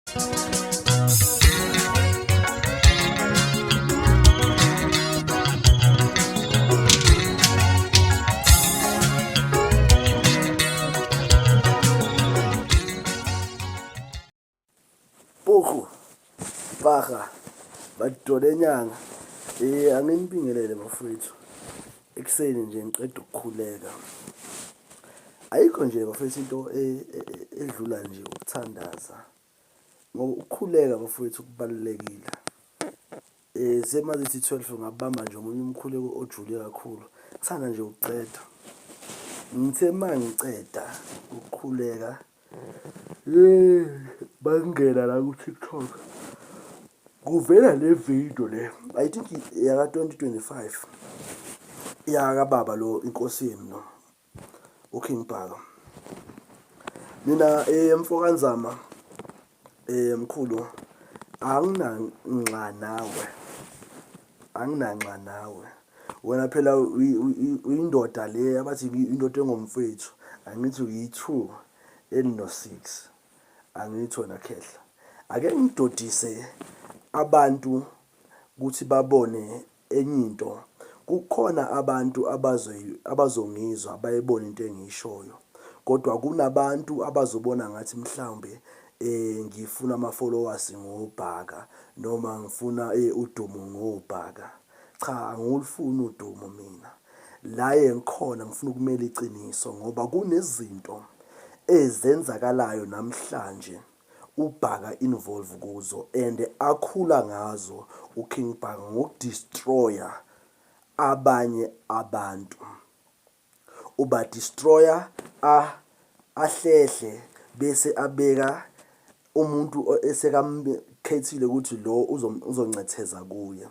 Purhu, paha, badole nyanga. Anginibingelele bafowethu. Ekuseni nje ngiqeda ukukhuleka. Ayikho nje bafowethu into edlula nje ukuthandaza. Ngoba ukukhuleka bafowethu kubalulekile. Semazithi 12 ngabamba nje omunye umkhuleko ojule kakhulu. Ngithanda nje ukuqeda. Ngithe mangiceda ukukhuleka Bangena la ku-TikTok kuvela le video le, I think yaka-2025 yakababa lo inkosi yenu lo uKing Bhaka. Mina mfo kaNzama mkhulu anginanxa nawe, anginanxa nawe. Wena phela uyindoda le abathi indoda engomfwethu, angithi uyi-two enino-six, angithi wena khehla. Ake ngidodise abantu ukuthi babone enye into, kukhona abantu abazongizwa bayibone into engiyishoyo, kodwa kunabantu abazobona ngathi mhlawumbe ngifuna ama-followers ngoBhaka noma ngifuna udumo ngoBhaka. Cha, angilufuni udumo mina. La engikhona ngifuna ukumela iqiniso ngoba kunezinto ezenzakalayo namhlanje uBhaka involve kuzo and akhula ngazo uKing Bhaka ngokudestroya abanye abantu. Uba destroyer a ahlehle bese abeka umuntu esekamkhethile ukuthi lo uzoncetheza kuye.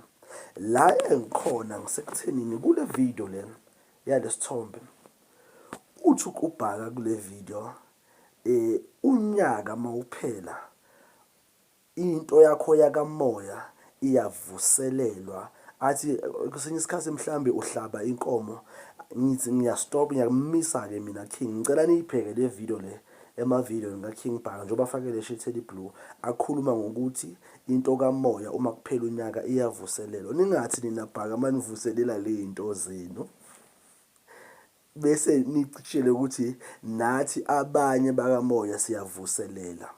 La engikhona ngisekuthenini kule video le yalesithombe uthi uBhaka kule video unyaka mawuphela into yakho yakamoya iyavuselelwa athi kwesinye isikhathi mhlambe uhlaba inkomo ngithi ngiyastop ngiyakumisa-ke mina King ngicela niyibheke le video le emavideo ka-King Bhaka njengoba afake le shirt eli-blue akhuluma ngokuthi into kamoya uma kuphela unyaka iyavuselelwa ningathi nina Bhaka manivuselela ley'nto zenu bese nitshele ukuthi nathi abanye bakamoya siyavuselela.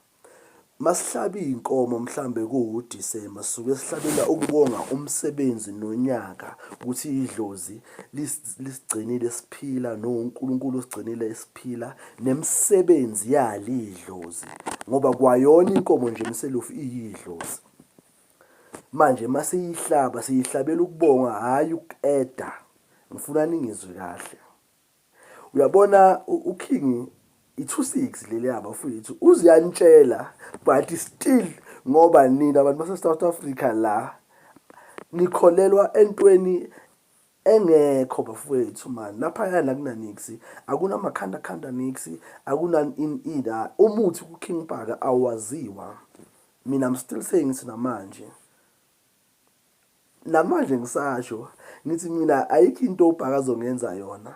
Masihlaba iy'nkomo mhlambe kuwuDisemba sisuke sihlabela ukubonga umsebenzi nonyaka ukuthi idlozi lisigcinile siphila noNkulunkulu usigcinile siphila nemisebenzi yalo idlozi ngoba kwayona inkomo nje mselufu iyidlozi. Manje masiyihlaba siyihlabela ukubonga hhayi uku-eda. Ngifuna ningizwe kahle. Uyabona uKing i-26 leli yaba mfowethu uziyanitshela but still ngoba nina abantu base-South Africa la nikholelwa entweni engekho bafowethu mani laphayana akunaniksi akunamakhandakhanda niksi akuna in ina umuthi ku-King Bhaka awaziwa. Mina I'm still saying ngithi namanje namanje ngisasho ngithi mina ayikho into uBhaka azongenza yona.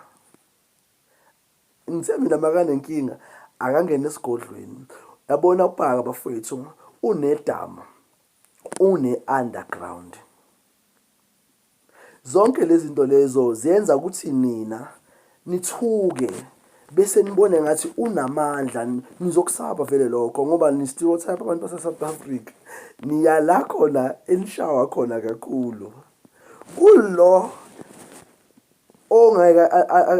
Ngithe mina makanenkinga akangene esigodlweni. Yabona uBhaka bafowethu unedama, une-underground. Zonke lezi zinto lezo ziyenza ukuthi nina nithuke bese nibone ngathi unamandla nizokusaba vele lokho ngoba ni-stereotype abantu base-South Africa niya la khona enishawa khona kakhulu kulo ongeke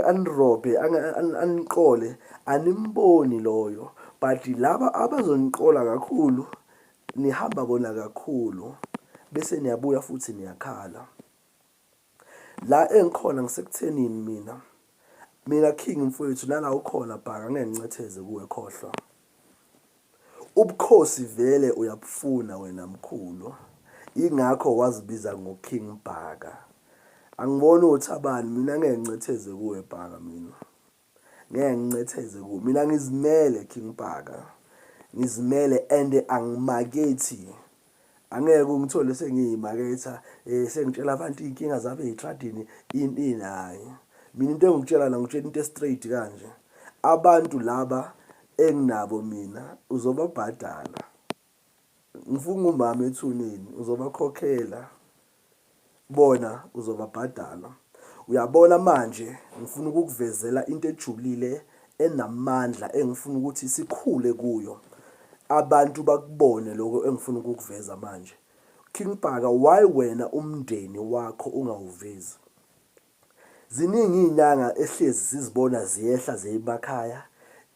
anirobhe aniqole animboni loyo but laba abazoniqola kakhulu nihamba kona kakhulu bese niyabuya futhi niyakhala. La engikhona ngisekuthenini mina. Mina King mfowethu nala ukhona bhaka ngeke ngincetheze kuwe khohlwa. Ubukhosi vele uyabufuna wena mkhulu. Ingakho wazibiza ngoKing Bhaka. Angiboni uthabani mina ngeke ngincetheze kuwe Bhaka mina. Ngeke ngincetheze ku mina ngizimele King Bhaka. Ngizimele and angimakethi. Angeke ungithole sengiyimaketha sengitshela abantu iy'nkinga zabo ey'tradini ini ini hhayi. Mina into engikutshela la ngikutshela into e-straight kanje. Abantu laba enginabo mina uzobabhadala. Ngifunga umama ethuneni uzobakhokhela bona uzobabhadala. Uyabona manje ngifuna ukukuvezela into ejulile enamandla engifuna ukuthi sikhule kuyo. Abantu bakubone lokho engifuna ukukuveza manje. King Bhaka why wena umndeni wakho ungawuvezi? Ziningi iy'nyanga esihlezi sizibona ziyehla ziya emakhaya,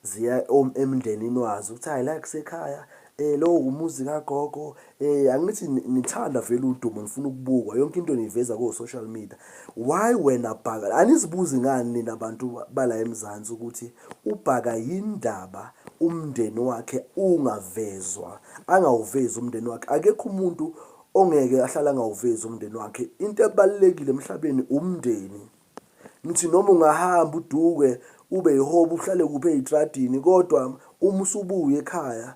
ziya emndenini wazo ukuthi hhayi la kusekhaya lo umuzi kagogo angithi nithanda vele udumo nifuna ukubukwa yonke into niyiveza ko-social media. Why wena Bhaka, anizibuzi ngani nina bantu bala eMzansi ukuthi uBhaka yindaba umndeni wakhe ungavezwa, angawuvezi umndeni wakhe. Akekho umuntu Ongeke ahlale angawuvezi umndeni wakhe. Into ebalulekile emhlabeni umndeni. Ngithi noma ungahamba uduke ube yihobo uhlale kuphi ey'tradini kodwa uma usubuya ekhaya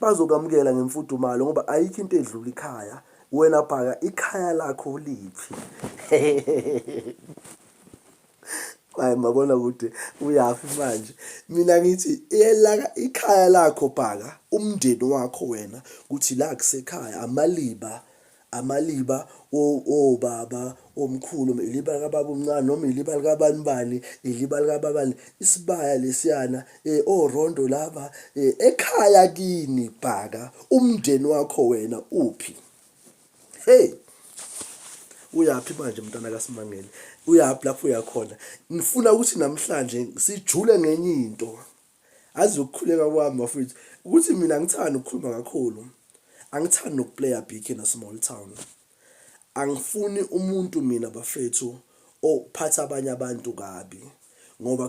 bazokwamukela ngemfudumalo ngoba ayikho into edlula ikhaya. Wena Bhaka ikhaya lakho liphi? Hayi mabona kude uyaphi manje? Mina ngithi elaka ikhaya lakho Bhaka, umndeni wakho wena kuthi la kusekhaya amaliba amaliba obaba omkhulu iliba likababa omncane noma iliba likabani bani iliba likababani isibaya lesiyana eh orondo laba eh, ekhaya kini Bhaka umndeni wakho wena uphi? Hey! Uyaphi manje mntana kaSimangele? Uyaphi lapho uyakhona? Ngifuna ukuthi namhlanje sijule ngenye into. Azi ukukhuleka kwami bafethu ukuthi mina angithandi ukukhuluma kakhulu. Angithandi nokuplaya big in a small town. Angifuni umuntu mina bafethu ophatha abanye abantu kabi ngoba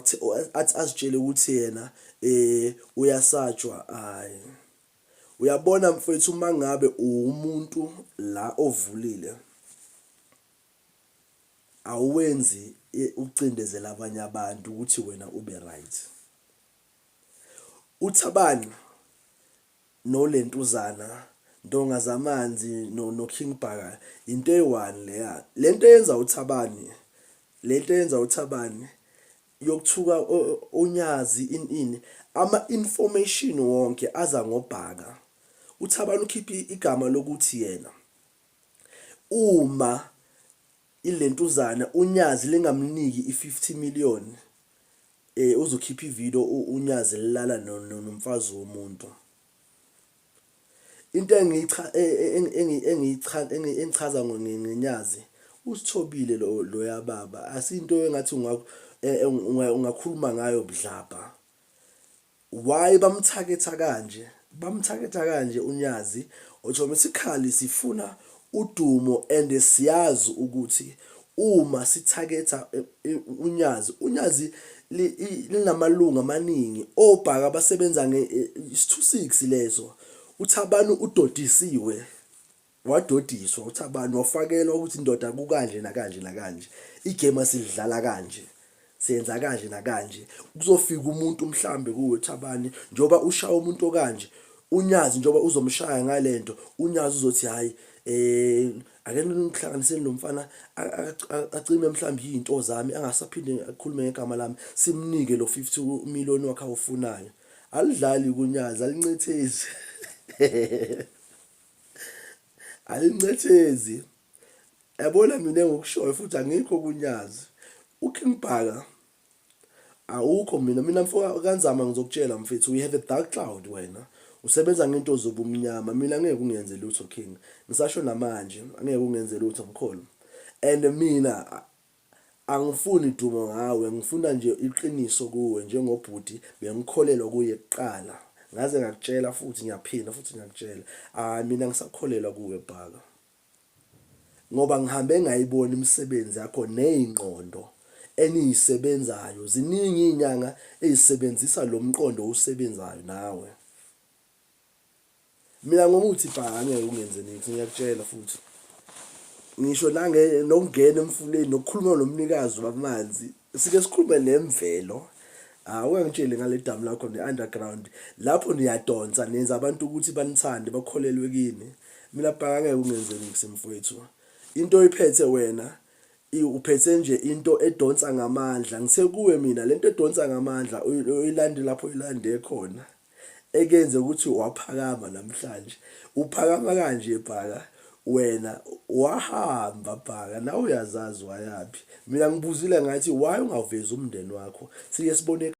athi azitshele ukuthi yena eh uyasatshwa hayi. Uyabona mfwethu uma ngabe uwumuntu la ovulile awuwenzi ukucindezela abanye abantu ukuthi wena ube right. UThabani noLentuzana Ndonga zamanzi no King Bhaka into eyi-one leya. Lento eyenza uThabani lento eyenza uThabani yokuthuka uNyazi ini ini ama information wonke aza ngoBhaka. UThabani ukhipha igama lokuthi yena uma ilentuzana uNyazi lingamniki i-50 million eh uzokhipha ivideo uNyazi lilala nomfazi womuntu. Into engichaza ngenyazi usithobile loya baba asinto engathi ungakhuluma ngayo budlabha. Why bamthaketha kanje? Bamthaketha kanje uNyazi automatically sifuna udumo and siyazi ukuthi uma sithaketha uNyazi, uNyazi linamalungu amaningi obhaka abasebenza nge 26 leso. UThabani udodisiwe wadodiswa uThabani wafakelwa ukuthi indoda kukanje nakanje nakanje igame asilidlala kanje senza kanje nakanje kuzofika umuntu mhlambe kuwe Thabani njengoba ushaya umuntu okanje uNyazi njengoba uzomshaya ngalento uNyazi uzothi hayi eh Ake ningihlanganiseni lo mfana acime mhlawumbe iy'nto zami angasaphinde akhulume ngegama lami simnike lo 50 million wakhe awufunayo. Alidlali kunyazi alincethezi. Alincethezi. Yabona mina engikushoyo futhi angikho kunyazi. UKing Bhaka Awukho mina mina mfo kaNzama ngizokutshela mfethu we have a dark cloud wena usebenza ngento zobumnyama mina ngeke ungenze lutho king ngisasho namanje angeke ungenze lutho mkhulu and mina angifuni dumo ngawe ngifuna nje iqiniso kuwe njengobhuti bengikholelwa kuye kuqala ngaze ngakutshela futhi ngiyaphinda futhi ngiyakutshela hayi mina ngisakholelwa kuwe bhaka Ngoba ngihambe ngayibona imisebenzi yakho ney'ngqondo eniyisebenzayo. Ziningi iy'nyanga ey'sebenzisa lo mqondo owusebenzayo nawe. Mina ngokuthi bha angeke ungenze niks ngiyakutshela futhi. Ngisho nange nokungena emfuleni nokukhuluma nomnikazi wamanzi sike sikhulume nemvelo. Hawu ungangitsheli ngale damu lakho ne-underground lapho niyadonsa nenza abantu ukuthi banithande bakholelwe kini. Mina bhaka ngeke ungenze niks mfowethu. Into oyiphethe wena uphethe nje into edonsa ngamandla. Ngithe kuwe mina lento edonsa ngamandla uyilande lapho uyilande khona. Ekuyenze ukuthi waphakama namhlanje. Uphakama kanje Bhaka wena wahamba Bhaka nawe uyazazi wayaphi. Mina ngibuzile ngathi why ungavezi umndeni wakho? Sike sibone.